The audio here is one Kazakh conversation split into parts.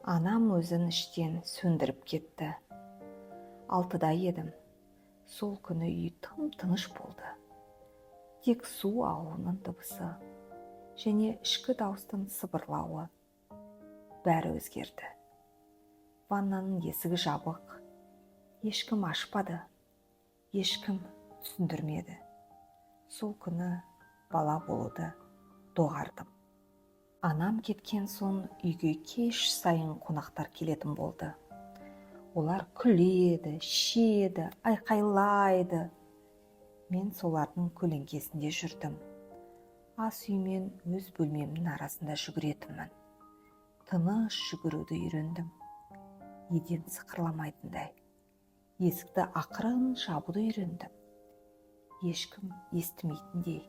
Анам өзін іштен сөндіріп кетті. 6-да едім. Сол күні үй тым тыныш болды. Тек су ағуының дыбысы және ішкі дауыстың сыбырлауы. Бәрі өзгерді. Ваннаның есігі жабық. Ешкім ашпады, ешкім түсіндірмеді. Сол күні бала болуды доғардым. Анам кеткен соң үйге кеш сайын қонақтар келетін болды. Олар күледі, ішеді, айқайлайды. Мен солардың көлеңкесінде жүрдім. Ас үй мен өз бөлмемнің арасында жүгіретінмін. Тыныш жүгіруді үйрендім, еден сықырламайтындай. Есікті ақырын жабуды үйрендім, ешкім естімейтіндей.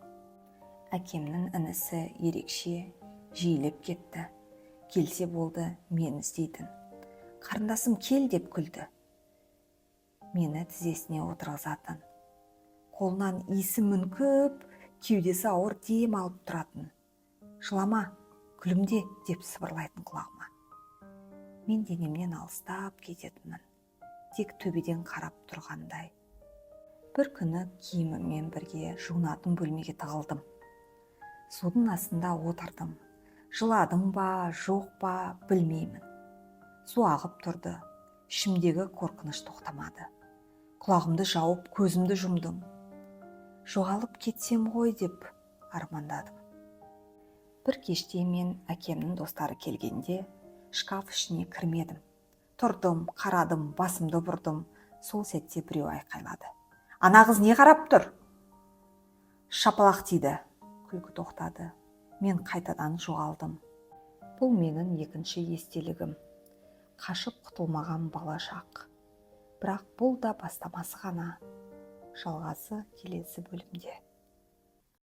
Әкемнің інісі ерекше жиілеп кетті. Келсе болды, мені іздейтін. «Қарындасым, кел», – деп күлді. Мені тізесіне отырғызатын. Қолынан иісі мүңкіп, кеудесі ауыр дем алып тұратын. «Жылама, күлімде», – деп сыбырлайтын құлағыма. Мен денемнен алыстап кететінмін, тек төбеден қарап тұрғандай. Бір күні киіміммен бірге жуынатын бөлмеге тығылдым. Судың астында отырдым. Жыладым ба, жоқ па, білмеймін. Су ағып тұрды. Ішімдегі қорқыныш тоқтамады. Құлағымды жауып, көзімді жұмдым. Жоғалып кетсем ғой деп армандадым. Бір кеште мен әкемнің достары келгенде шкаф ішіне кірмедім. Тұрдым, қарадым, басымды бұрдым. Сол сәтте біреу айқайлады: «Ана қыз не қарап тұр?» Шапалақ тиді. Күлкі тоқтады. Мен қайтадан жоғалдым. Бұл менің екінші естелігім, қашып құтылмаған бала шақ. Бірақ бұл да бастамасы ғана. Жалғасы келесі бөлімде.